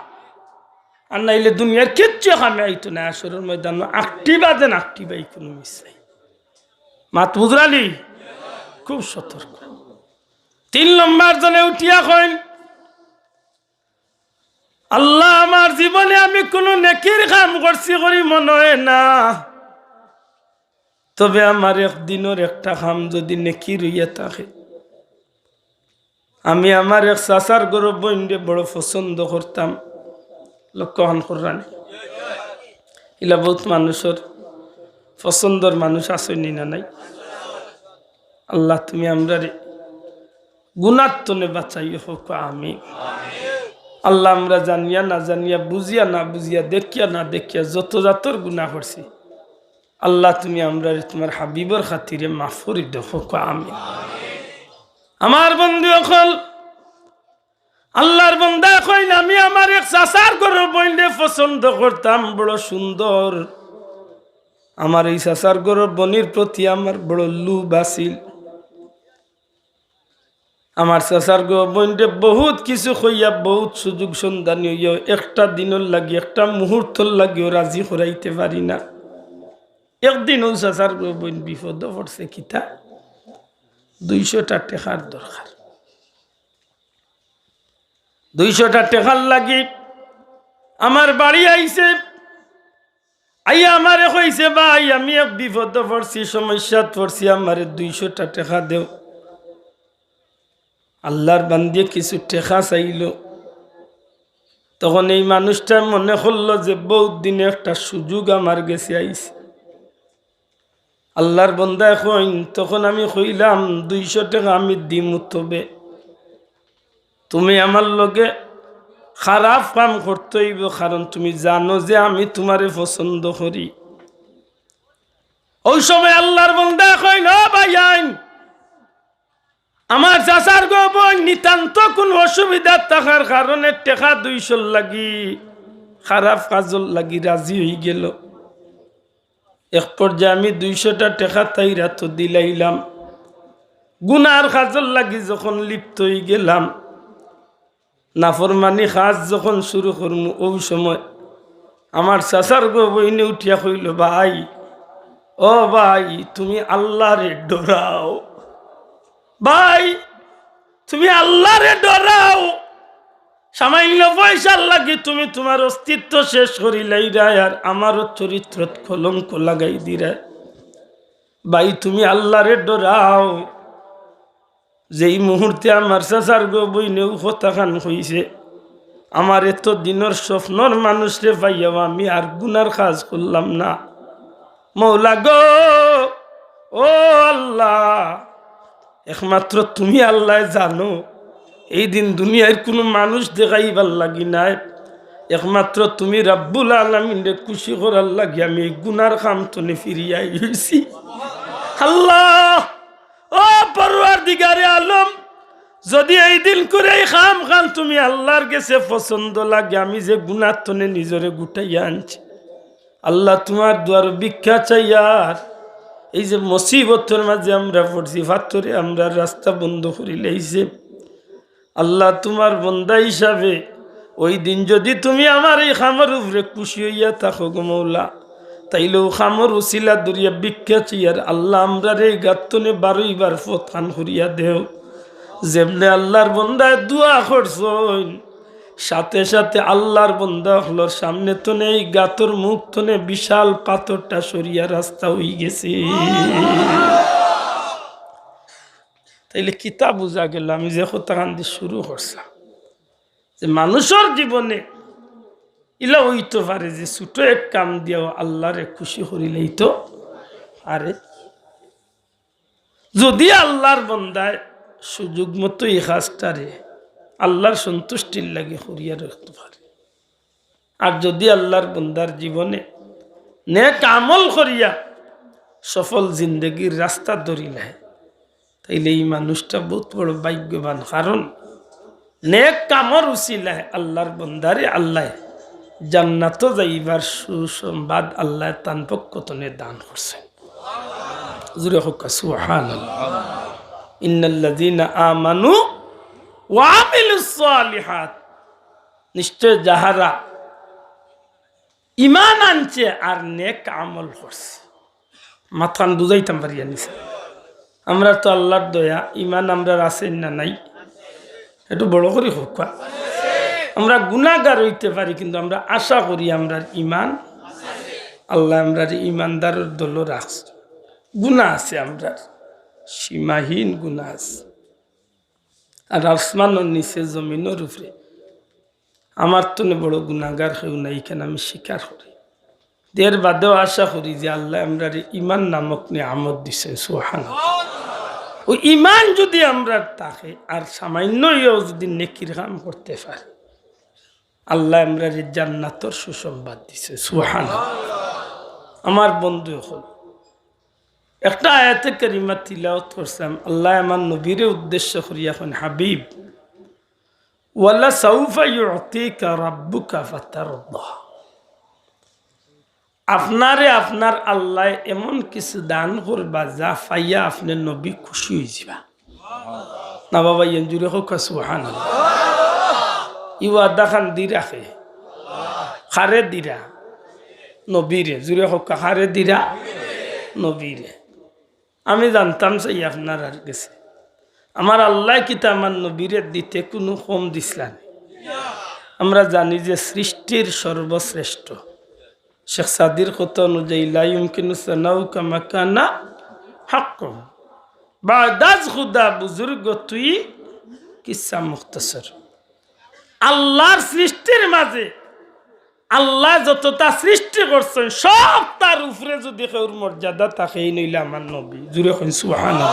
আর নাইলে দুনিয়ার কিচ্ছু কামে আইতো নায়। হাশরর ময়দানো আকটিবা যেন আকটিবা, ই কুনু মিস নাই। মাত বুঝরানি? খুব সতর্ক। তিন নম্বর জনে উঠিয়া কইন, "আল্লাহ, আমার জীবনে আমি কুনু নেকির কাম করছি করি মনো অয় না, তবে আমার এক দিনর একটা কাম যুদি নেকির অইয়া থাকে, আমি আমার এক চাচার ঘরর বইনরে বড় পছন্দ করতাম।" লক্ষ্য খান কররানি, ইলা বউত মানুষর পছন্দর মানুষ আছইন নি না নাই? আল্লাহ, তুমি আমরারে গুনার তনে বাঁচাইও, কউক্কা আমিন। আল্লাহ, আমরা জানিয়া না জানিয়া, বুঝিয়া না বুঝিয়া, দেখিয়া না দেখিয়া যত জাতর গুনা করছি, আল্লাহ, তুমি আমরারে তুমার হাবিবর খাতিরে মাফ করি দেও, কউক্কা আমিন। আমার বন্ধু অকল, আল্লার বন্দায় কইন, "আমি আমার এক চাচার ঘরর বইনরে পছন্দ করতাম, বড় সুন্দর। আমার এই চাচার ঘরর বইনর প্রতি আমার বড় লোভ আছিল। আমার চাচার ঘরর বইনরে বউত কিছু কইয়া, বউত সুযোগ সন্ধানী অইয়া একটা দিনর লাগি, একটা মুহূর্তর লাগিও রাজি করাইতে পারি না। একদিন অউ চাচার ঘরর বইন বিপদো পড়ছে, কিতা? দুইশোটা টেকার দরকার। দুইশোটা টেকার লাগি আমার বাড়ি আইছে, আইয়া আমারে কইছে, 'ভাই, আমি এক বিপদো পড়ছি, সমস্যাত পড়ছি, আমারে দুইশোটা টেকা দেও।' আল্লার বান্দিয়ে কিছু টেকা চাইলো, তখন এই মানুষটায় মনে করলো যে বউত দিনে একটা সুযোগ আমার গেছে আইছে। আল্লার বন্দায় কইন, তখন আমি কইলাম, "দুইশো টেকা আমি দিমু, তবে তুমি আমার লগে খারাপ কাম করতে অইবো, কারণ তুমি জানো যে আমি তুমারে পছন্দ করি।" অউ সময় আল্লার বন্দায় কইন, "ও ভাইয়াইন, আমার চাচার ঘরর বইন নিতান্ত কুনু অসুবিধাত থাকার কারণে টেকা দুইশোর লাগি, খারাপ কাজর লাগি রাজি অইগেলো। এক পর্যায়ে আমি দুইশোটা টেকা তাইর আতো দিলাইলাম। গুনার কাজর লাগি যখন লিপ্ত অইগেলাম, নাফরমানি কাজ যখন শুরু করমু, অউ সময় আমার চাচার ঘরর বইনে উঠিয়া কইলো, 'ভাই, ও ভাই, তুমি আল্লারে ডরাও। ভাই, তুমি আল্লারে ডরাও। সামান্য পয়সার লাগি তুমি তুমার অস্তিত্ব শেষ করিলাইরায়, আর আমারও চরিত্রত কলঙ্ক লাগাই দিরায়। ভাই, তুমি আল্লারে ডরাও।'" যেই মুহূর্তে আমার চাচার ঘরর বইনে অউ কথাখান কইছে, আমার এত দিনর স্বপ্নর মানুষরে পাইয়াও আমি আর গুনার কাজ করলাম না। মৌলা গো, ও আল্লাহ, একমাত্র তুমি আল্লায় জানো। এই দিন দুনিয়ার কুনু মানুষ দেখাইবার লাগি নায়, একমাত্র তুমি রাব্বুল আলামিনরে খুশি করার লাগি আমি এই গুনার কাম তনে ফিরিয়া আইছি। আল্লাহ, ও পরওয়ারদিগারে আলম, যুদি এই দিন করে এই কামখান তুমি আল্লার গেছে পছন্দ লাগে, আমি যে গুনার তনে নিজরে গুটাইয়া আনছি, আল্লাহ তুমার দুয়ারো ভিক্ষা চাইয়ার। এই যে মুসিবতর মাঝে আমরা পড়ছি, ফাত্তরে আমরার রাস্তা বন্ধ করিলাইছে, আল্লাহ, তুমার বন্দা হিসাবে ওই দিন যুদি তুমি আমার এই কামর উপরে খুশি অইয়া থাকো গো মৌলা, তাইলে অউ কামর উছিলা ধরিয়া ভিক্ষা চাইয়ার, আল্লাহ, আমরারে এই গাত তনে বারইবার পথ খান করিয়া দেও। যেমনে আল্লার বন্দায় দোয়া করছইন, সাথে সাথে আল্লাহর বন্দা অকলর সামনে তনে, এই গাতর মুখ তনে বিশাল পাথরটা সরিয়া রাস্তা অইগেছে। তাইলে কিতা বুঝা গেল? আমি যে কথাখান দি শুরু করছিলাম, যে মানুষর জীবনে ইলা অইতো পারে যে ছোট এক কাম দিয়াও আল্লাহরে খুশি করিলাইতো পারে। যদি আল্লাহর বন্দায় সুযোগ মতো এই কাজটারে আল্লাহর সন্তুষ্টির লাগি করিয়া রাখতো পারে, আর যদি আল্লাহর বন্দার জীবনে নেক আমল করিয়া সফল জিন্দেগির রাস্তা ধরিলায়, তাইলে এই মানুষটা বউত বড় ভাগ্যবান। কারণ নেক কামর উসিলায় আল্লাহর বন্দারে আল্লায় জান্নাতো যাইবার সুসংবাদ আল্লায় তান পক্ষ তনে দান করছে। জুরে কউক্কা সুবহানাল্লাহ। ইন্নাল্লাযীনা আমানু ওয়া আমিলুস সালিহাত, নিশ্চয় যাহারা ইমান আনছে আর নেক আমল করছে। মাতখান বুঝাইতাম পারিয়ার নি? আমরা তো আল্লাহর দয়া, ইমান আমরার আছে না নাই? একটু বড় করি কউক্কা। আমরা গুনাগার অইতে পারি, কিন্তু আমরা আশা করি আমরার ইমান, আল্লায় আমরারে ইমানদারর দলো রাখছে। গুনা আছে আমরার, সীমাহীন গুনা আছে। আর আসমানর নিচে, জমিনর উপরে আমার তনে বড় গুনাগার কেউ নাই, ইখান আমি স্বীকার করি। এর বাদেও আশা করি যে আল্লায় আমরারে ইমান নামক নিয়ামত দিছে। সুবহানাল্লাহ। অউ ইমান যদি আমরার থাকে আর সামান্য অইয়াও যদি নেকির কাম করতে পারি, আল্লায় আমরারে জান্নাতর সুসংবাদ দিছে। সুবহানাল্লাহ। আমার বন্ধু অকল, একটা আয়াতে কারিমা তিলাওয়াত করছিলাম, আল্লায় আমার নবীরে উদ্দেশ্য করিয়া কইন, হাবিব, ওয়ালা সাউফা ইউতিকা রাব্বুকা ফাতারদা। আপনারে আপনার আল্লায় এমন কিছু দান করবা যা পাইয়া আপনে নবী খুশি অইযিবা। না বাবা, ইয়েন জুরে কউক্কা সুবহানাল্লাহ। ই ওয়াদাখান দিরা কে? কারে দিরা? নবীরে। জুরে কউক্কা, কারে দিরা? নবীরে। আমি জানতাম চাই আপনারার গেছে, আমার আল্লায় কিতা আমার নবীরে দিতে কুনু কম দিছলা নি? আমরা জানি যে সৃষ্টির সর্বশ্রেষ্ঠ। শেখ সাদির কথা অনুযায়ী, লা ইউমকিনু সানাউকা মাকানা হাক্কুহু। বাদাজ খুদা বুজুর্গ তুই কিসসা মুখতসর। আল্লাহর সৃষ্টির মাঝে আল্লায় যততা সৃষ্টি করছইন, সবতার উপরে যদি কেউর মর্যাদা থাকে, ই অইলা আমার নবী। জুরে কইন সুবহানাল্লাহ।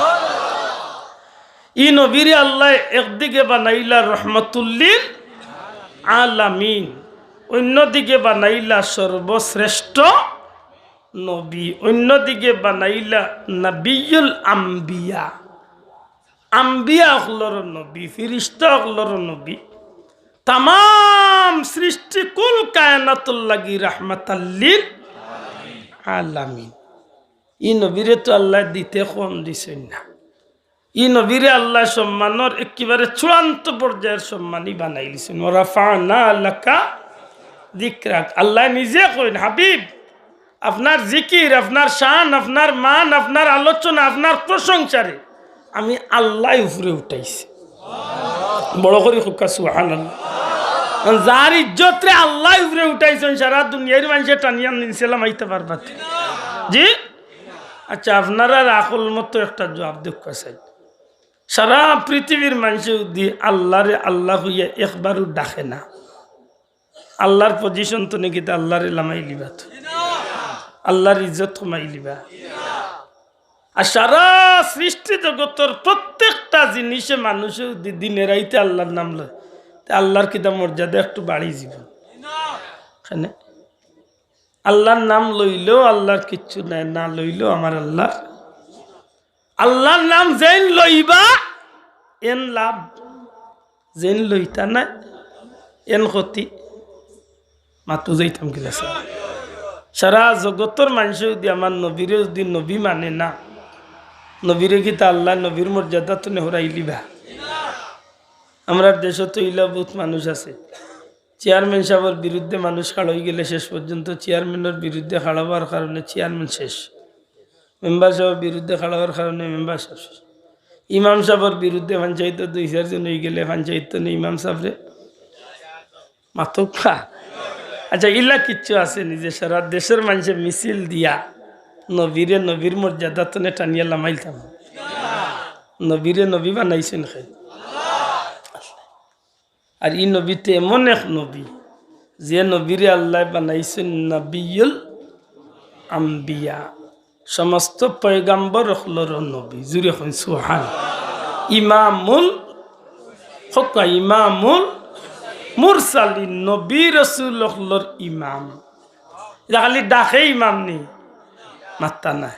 ই নবীরে আল্লায় একদিকে বানাইলা রহমাতুল্লিল আলামিন, অইন্যদিকে বানাইলা সর্বশ্রেষ্ঠ নবী, অইন্যদিকে বানাইলা নবিয়ুল আম্বিয়া। আম্বিয়া অকলর নবী, ফিরিস্তা অকলর নবী, তামাম সৃষ্টি কুল কায়নাতর লাগি রাহমাতাল্লিল আলামিন। ই নবীরে তো আল্লায় দিতে কম দিছইন না। ই নবীরে আল্লায় সম্মানর একেবারে চূড়ান্ত পর্যায়র সম্মানী বানাইলিছইন। ওয়া রাফা'না লাকা যিকরাক। আল্লায় নিজে কইন, হাবিব, আপনার জিকির, আপনার শান, আপনার মান, আপনার আলোচনা, আপনার প্রশংসারে আমি আল্লায় উপরে উঠাইছি। বড় করি কউক্কা সুবহানাল্লাহ। যার ইজ্জতরে আল্লায় উপরে উঠাইছইন, সারা দুনিয়ার মানষে টানিয়া নিচে লামাইতা পারবা তে? জি? আচ্ছা, আপনারার আকল মতো একটা জুয়াব দেউক্কা চাই। সারা পৃথিবীর মানষে যদি আল্লারে আল্লা কইয়া একবারও ডাকে না, আল্লার position তো নাকি তা আল্লারে লামাইলিবা তো, আল্লার ইজ্জত কমাইলিবা। আর সারা সৃষ্টি জগতর প্রত্যেকটা জিনিসে মানষে যদি দিনে রাইতে আল্লার নাম লয়, তে আল্লার কিতা মর্যাদা একটু বাড়ি যিবো? কেনে? আল্লার নাম লইলেও আল্লার কিচ্ছু নাই, না লইলেও আমার আল্লার। আল্লার নাম যেইন লইবা, এন লাভ, যেইন লইতা নায়, এন ক্ষতি। মাতু যাইতাম কিলা স্যার? সারা জগতর মানষে যদি আমার নবীরে যদি নবী মানে না, নবীরে কিতা আল্লায় নবীর মর্যাদা তো নেহরাইলিবা? আমরার দেশো তো ইলা বউত মানুষ আছে, চেয়ারম্যান সাবর বিরুদ্ধে মানুষ খাড়া অইগেলে শেষ পর্যন্ত চেয়ারম্যানর বিরুদ্ধে খাড়া অওয়ার কারণে চেয়ারম্যান শেষ, মেম্বার সাবর বিরুদ্ধে খাড়া অওয়ার কারণে মেম্বার সাব শেষ, ইমাম সাবর বিরুদ্ধে পঞ্চায়েতো দুই চাইরজন অইগেলে পঞ্চায়েত তনে ইমাম সাবরে মাতউক্কা। আচ্ছা, ইলা কিচ্ছু আছে নি যে সারা দেশর মানষে মিছিল দিয়া নবীরে নবীর মর্যাদা তনে টানিয়া লামাইলতাম? নবীরে নবী বানাইছইন কে? আর ই নবী তো এমন এক নবী, যে নবীরে আল্লায় বানাইছইন নবিয়ুল আম্বিয়া, সমস্ত পয়গাম্বর অকলরও নবী। জুরে কইন সুবহান। ইমামুল, কউক্কা, ইমামুল মুরসালিন, নবী রসুল অকলর ইমাম। ইটা খালি ডাকে ইমাম নি, মাত্তা নাই।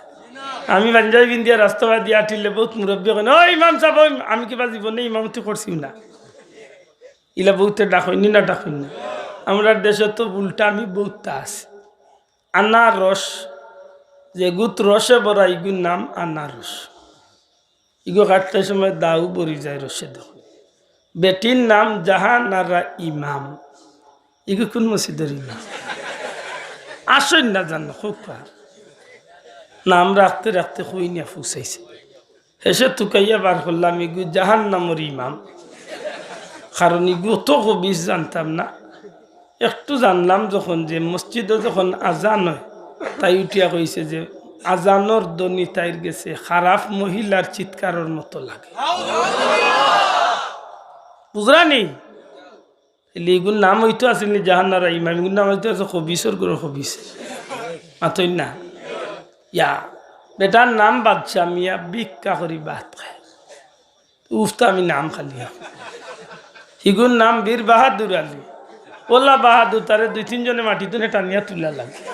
আমি পাঞ্জাবি পিন্দিয়া রাস্তাবাদি আটিলে বউত মুরব্বি কইন, "ও ইমাম সাব, ও ইম-," আমি কিবা জীবনে ইমামতি করছি না। ইলা বউতে ডাকইন নি না ডাকইন না? আমরার দেশো তো উল্টা আমি বউততা আছি। আনারস, যেগুত রসে ভরা ইগুর নাম আনারস। ইগু কাটতে সময় দাউ ভরি যায় রসে দেখো। বেটির নাম জাহানারা ইমাম। ইগু কুন মসজিদর ইমাম? আসইন না জানো, কউক্কা। নাম রাখতে রাখতে কই নিয়া ফুসাইছে। হেষে তুকাইয়া বার করলাম, ইগু জাহান্নামর ইমাম। কারণ ইগু অত খবিছ জানতাম না। একটু জানলাম যখন, যে মসজিদো যখন আজান অয়, তাই উঠিয়া কইছে যে আজানর ধ্বনি তাইর গেছে খারাপ মহিলার চিৎকারর মতো লাগে। বুঝরানি? তাইলে ইগুর নাম অইতো আছিল নি জাহানারা ইমাম, ইগুর নাম অইতো আছে খবিছর ঘরর খবিছ। মাতইন না? ইয়া, বেটার নাম বাদশা মিয়া, ভিক্ষা করি ভাত খায়। উফতা আমি নাম খালি। হিগুর নাম বীর বাহাদুর আলী। ওলা বাহাদুর, তারে দুই তিনজনে মাটি তনে টানিয়া তুলা লাগে।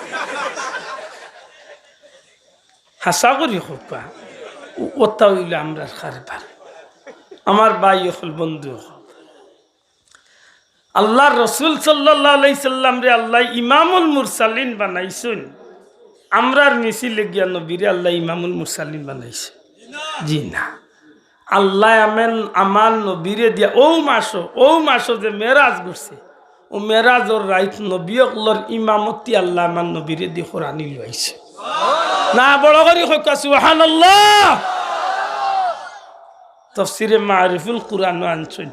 হাছা করি কউক্কা। ও-, ওটা অইলো আমরার কারবার। আমার ভাই অকল, বন্ধু অকল, আল্লার রসুল সাল্লাল্লাহু আলাইহি সাল্লামরে আল্লায় ইমামুল মুরসালিন বানাইছইন, আমরার মিছিলে গিয়া নবীরে আল্লায় ইমামুল মুরসালিন বানাইছে? জি না। আল্লায় আমেন আমার নবীরে দিয়া অউ মাসো, অউ মাসো যে মেরাজ ঘটছে, অউ মেরাজর রাইত নবী অকলর ইমামতি আল্লায় আমার নবীরে দি করানি লইছে। না, বড় করি কউক্কা সুবহানাল্লাহ। তফসিরে মারিফুল কুরআনো আনছইন,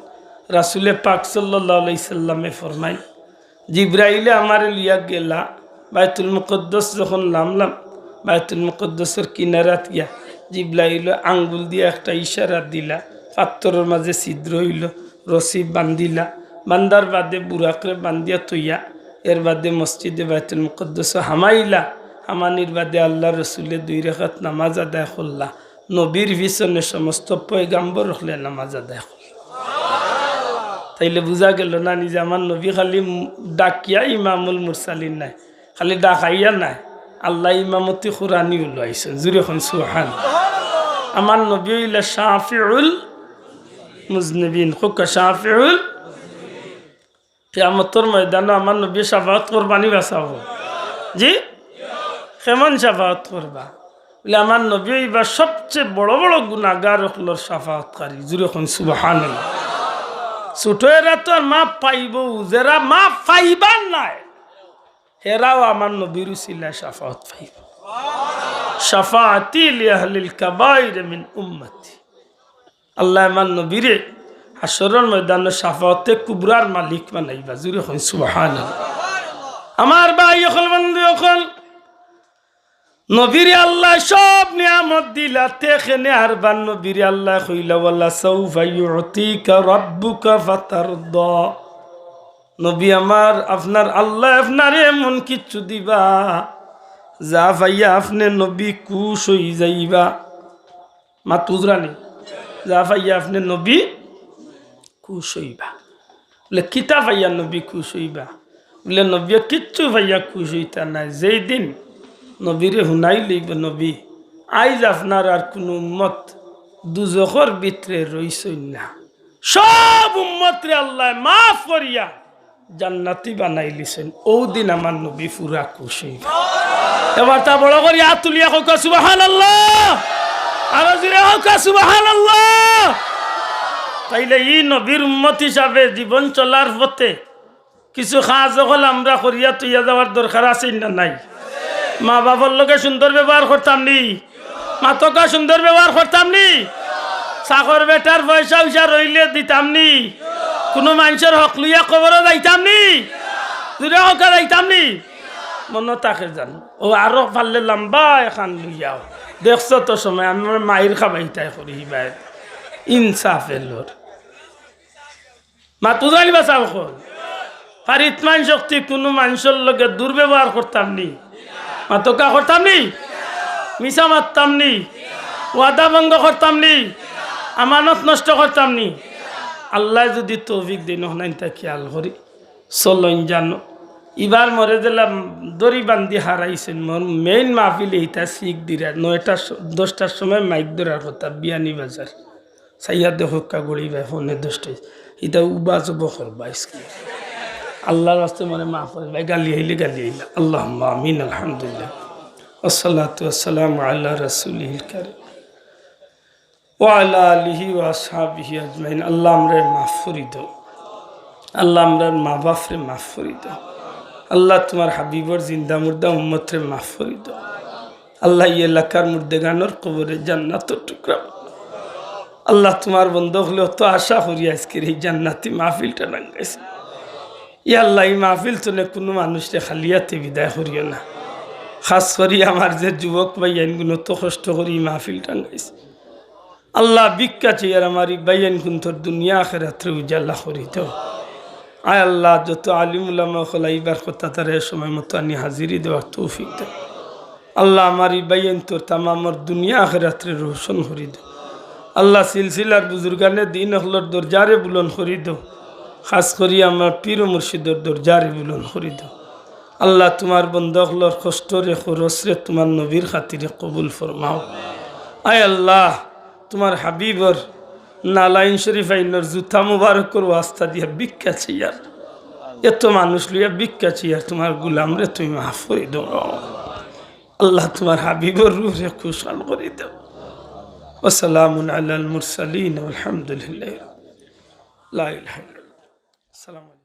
রাসুলে পাক সাল্লাল্লাহু আলাইহি সাল্লামে ফরমাইন, জিব্রাইলে আমারে লইয়া গেলা, বায়তুল মুকাদ্দাস যখন লামলাম, বায়তুল মুকাদ্দাসর কিনারাত গিয়া জিব্রাইলে আঙ্গুল দিয়া একটা ইশারা দিলা, পাত্থরর মাঝে ছিদ্র অইলো, রশি বান্ধিলা, বান্ধার বাদে বুরাকরে বান্ধিয়া থইয়া, এর বাদে মসজিদে বায়তুল মুকাদ্দাসো হামাইলা, হামানির বাদে আল্লার রসুলে দুই রাকাত নামাজ আদায় করলা, নবীর পিছনে সমস্ত পয়গাম্বর অকলে নামাজ আদায় করলা। তাইলে বুঝা গেলো না নি যে আমার নবী খালি ডাকিয়া ইমামুল মুরসালিন নায়, খালি ডাকাইয়া নায়, আল্লায় ইমামতি করানিও লইছইন। জুরে কইন সুবহান। আমার নবী অইলা শাফিউল মুজনিবিন, কউক্কা শাফিউল। কিয়ামতর ময়দানো আমার নবী শাফাআত করবা নি বা চাবো? জি? কেমন শাফাআত করবা? বলে, আমার নবী অইবা সবচেয়ে বড় বড় গুনাগার অকলর শাফাআতকারী। জুরে কইন সুবহানাল্লাহ। ছোট এরা তো আর মাফ পাইবো, যেরা মাফ পাইবার নায়, এরাও আমার নবীর উসিলায় শাফাআত পাইবো। শাফাআতি লিআহলিল কাবাইর মিন উম্মতি। আল্লায় আমার নবীরে হাশরর ময়দানো শাফাআতে কুবরার মালিক বানাইবা। জুরে কইন সুবহানাল্লাহ। আমার ভাই অকল, বন্ধু অকল, নবীরে আল্লায় সব নিয়ামত দিলা, তে কেনে আরবার নবীরে আল্লায় কইলা, "ওয়ালা সাউফা ইউতিকা রাব্বুকা ফাতারদা।" নবী আমার, আপনার আল্লায় আপনারে এমন কিচ্ছু দিবা, যা পাইয়া আপনে নবী খুশ অই যাইবা। মাত বুঝরানি? যা পাইয়া আপনে নবী খুশ অইবা। বলে, "কিতা পাইয়া নবী খুশ অইবা?" বলে, "নবীয়ে কিচ্ছু পাইয়া খুশ অইতা নায়। যেই দিন নবীরে হুনাই লইব, 'নবী, আইজ আপনার আর কুনু উম্মত দুজখর ভিতরে রইছইন না, সব উম্মতরে আল্লায় মাফ করিয়া জান্নাতি বানাইলিছইন, অউ দিন আমার নবী পুরা খুশ অইবা।'" এবার তা বড় করি আত তুলিয়া কউক্কা সুবহানাল্লাহ, আরো জুরে কউক্কা সুবহানাল্লাহ। তাইলে ই নবীর উম্মত হিসাবে জীবন চলার পথে কিছু কাজ অকল আমরা করিয়া থইয়া যাওয়ার দরকার আছে না নাই? মা বাবার লগে সুন্দর ব্যবহার করতাম নি? মাতউক্কা সুন্দর ব্যবহার করতাম নি? চাকর বেটার পয়সা উইসা রইলে দিতাম নি? কুনু মানষর হক লইয়া কবরো যাইতাম নি? জুরে কউক্কা, যাইতাম নি? মনো থাকে জানো? অউ আরো পারলে লাম্বা এখান লইয়াও। দেখছো তো সময়, আমার মাইর খাবাইতায় করি ভাই। ইনসাফে লড়। মাতু জানি বাঁচাও কর। পারিতমান শক্তি কুনু মানষর লগে দুর্ব্যবহার করতাম নি? মাতউক্কা, করতাম নি? মিছা মাততাম নি? ওয়াদা ভঙ্গ করতাম নি? আমানত নষ্ট করতাম নি? আল্লায় যুদি তৌফিক দেইন, অখনাইনতা খিয়াল করি চলইন জানো। ইবার মরে যেলা দড়ি বান্ধি হারাইছইন, মোর মেইন মাহফিলে ইতা শিক দিরা, নয়টার স-, দশটার সময় মাইক ধরার কথা বিয়ানীবাজার। চাইয়া দেখউক্কা ঘড়ি ভাই, পৌনে দশটায়। ইতা উবা জব করবা আইজকে। আল্লার ওয়াস্তে মনে মাফ করি ভাই, গালি আইলে গালি আইলা। আল্লাহুম্মা আমিন, আলহামদুলিল্লাহ। ওয়াসসালাতু ওয়াসসালামু আলা রাসূলিহিল কারীম। ওয়া আলা আলিহি ওয়া আসহাবিহি আজমাইন। আল্লাহ, আমরারে মাফ করি দেও। আল্লাহ, আমরার মা বাপরে মাফ করি দেও। আল্লাহ, তুমার হাবিবর জিন্দা মুর্দা উম্মতরে মাফ করি দেও। আল্লাহ, ই এলাকার মুর্দেগানর কবরে জান্নাতর টুকরা বানাও। আল্লাহ, তুমার বন্দা অকলে অত আশা করি আইজকের ই জান্নাতি মাহফিলটা ডাঙ্গাইছে। ইয়া আল্লাহ, ই মাহফিল তনে কুনু মানুষরে খালি আতে বিদায় করিও না। খাছ করি আমার যে যুবক ভাইয়াইনগুন অত কষ্ট করি ই মাহফিল ডাঙ্গাইছে, আল্লাহ, ভিক্ষা চাইয়ার আমার ই ভাইয়াইনগুনতর দুনিয়া আখেরাতরে উজালা করি দেও। আয় আল্লাহ, যত আলিম উলামা অকল আইবার কথা, তারারে সময় মতো আনি হাজিরি দেওয়ার তৌফিক দেও। আল্লাহ, আমার ই ভাইয়াইনতর তামামর দুনিয়া আখেরাতরে রোশন করি দেও। আল্লাহ, সিলসিলার বুজুর্গানে দিন অকলর দরজারে বুলন্দ করি দেও। খাছ করি আমার পীর ও মুর্শিদর দরজারে বুলন্দ করি দেও। আল্লাহ, তুমার বন্দা অকলর কষ্টরে, খরচরে তুমার নবীর খাতিরে কবুল ফরমাও। আয় আল্লাহ, তুমার হাবিবর নালাইন শরীফাইনর জুতা মুবারকর ওয়াস্তা দিয়া ভিক্ষা চাইয়ার, এত মানুষ লইয়া ভিক্ষা চাইয়ার তুমার গুলামরে তুমি মাফ করি দেও। আল্লাহ, তুমার হাবিবর রুহরে খুশহাল করি দেও। ওয়া সালামুন আলাল মুরসালিন ওয়াল হামদুলিল্লাহ। লা ইলাহা ইল্লাল্লাহ। আসসালামু আলাইকুম।